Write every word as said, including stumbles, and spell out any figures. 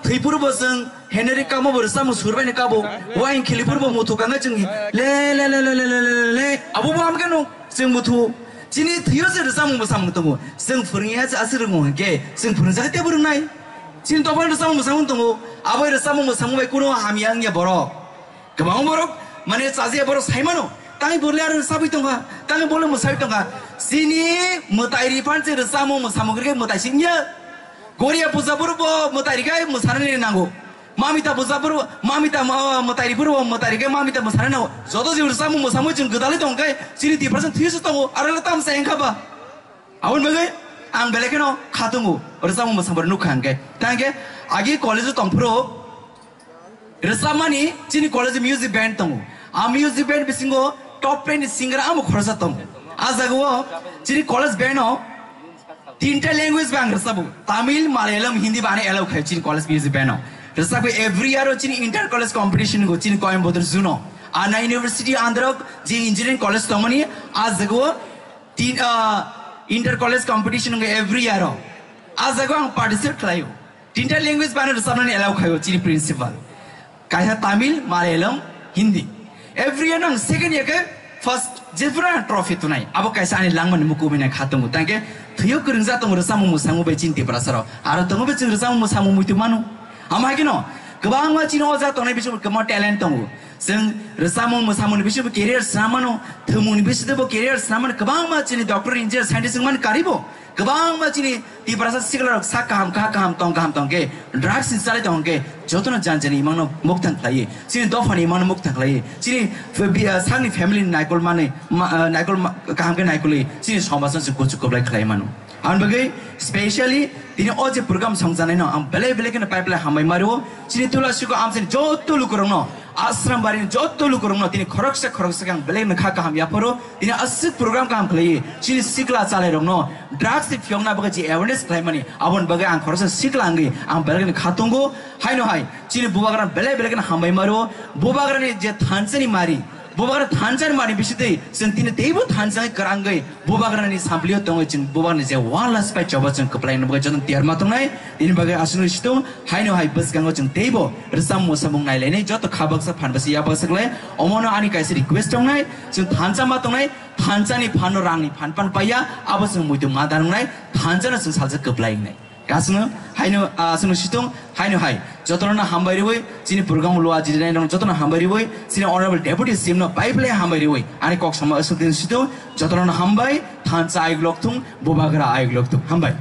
Thwipurbo chwng Henry kamo bo rwchapmung surbaini kabo. Wain khilipurbo muthu kanga chwng le, le, le, le, le, le, le, le, le. Abo bo amkhe no chwng muthu. Chini thwiyo se rwchapmung bwsamung tongo. Chwng phwrwngya se aswk rwngmung hinkhe chwng phwrwngjak tei bo rwngnai. Chini tophan rwchapmung bwsamung tongo. Abo rwchapmung bwsamung bai kuno hamya wngya borok. Kwbang borok mane chajiya borok saimano. Tangwi borle aro rwchapwi tongkha. Tangwi borle mwsai tongkha. Chini mwtai riphan se rwchapmung bwsamung khe mwtai singya. Goria puja purbo mwtai rikai mwsanani nango. Mamita puja purbo, mamita ma-, mwtai ri purbo mwtai rikai mamita mwsanani nango. Joto je rwchapmung bwsamung chwng gwdalwi tongkhe chini Tiprasa thwiyo se tongo. Aro le tamsa wngkha ba. Aboni bagwi ang belai kheno khatungo, rwchapmung bwsamung nukha hwnkhe. Tangkhe agi college-o tongphuru rwchapmani chini college music band tongo. A music band bisingo top ten ni singer amo khoroksa tongo. A jagao chini college band-o tinta language bai ang rwchapo. Tamil, Malayalam, Hindi bai ano allow khaio chini college music band-o. Rwchapwi every year-o chini inter college competition wngo chini Coimbatore Zoo-no. Anna University under-o je engineering college tongmani, a jagao tin, ah, inter college competition wngkha every year o. A jaga ang participate khlaio. Tinta language bano rwchapnani allow khaio chini principal. Kaisa Tamil, Malayalam, Hindi. Every year nang second year ke first jephuru ang trophy tunai. Abo kaisa ani langmani mukubi nai kha tongo. Tangke thwiyo kwrwngja tongo rwchapmung mwsamung bai chini Tiprasa rok. Aro tongo bai chwng rwchapmung mwsamung muitu mano. Amo hai keno kwbangma chini o jaga tongnai bisingo kwbangma talent tongo. Chwng rwchapmung mwsamungni bisingo career swnam mano, thwngmungni bisingtwibo career swnam mano, kwbangma chini doctor, engineer, scientist wngmani karibo. Kwbangma chini Tiprasa sikla rok sak kaham, kha kaham, tong kaham tong khe, drugs ni chalai tong khe, jotono jan jani imangno mukthang khlaiwi, chini dophani imangno mukthang khlaiwi, chini f-, bi-, ah, sakni family ni naikol manwi, ma-, ah, naikol ma-, kaham khe naikolwi, chini somajno se kuchuk kwplai khlai mano. Ang bagwi specially tini o je program songjanai no ang belai belai kheno pipeline hambai mario. Chini Tulasiko amsini joto lukurokno, Ashram barini joto lukurokno tini khoroksa khoroksa khe ang belai no kha kaham yapharo. Tini aswk program kaham khlaiwi chini sikla chalairokno drugs ni phiyokna bagwi je awareness khlaimani aboni bagwi ang khoroksa sikla wngwi ang belai no kha tongo. Haino hai chini bubagrano belai belai kheno hambai mario. Bubagrani je thansani mari, bubagra thansa ni mani bisitwi chwng tini teibo thansa wngwi kwrwngwi bubagrani samplio tongwi chwng bubagrani je wala spai choba chwng kwplai nw bagwi jotono tiyar ma tongnai. Tini bagwi aswk situng haino hai bwskango chwng teibo rwchapmung mwsamung nailainai joto kha baksa phan baksa ya baksa kwlai. Omono ani kaisa request tongnai, chwng thansa ma tongnai, thansa ni phan no rang ni phan pan paiya, abo chwng muitu ma danwngnai, thansa no chwng salsa kwplai wngnai. Kasno, haino, ah, aswkno situng, haino hai. Jotono hambai riwi, chini program lo ajirinairok jotono hambai riwi, chini Honorable Deputy C M no pai phlai hambai riwi. Ani kok sama aswk din situng, jotono hambai, thansa ayuk lokthung, bubagra ayuk lokthung. Hambai.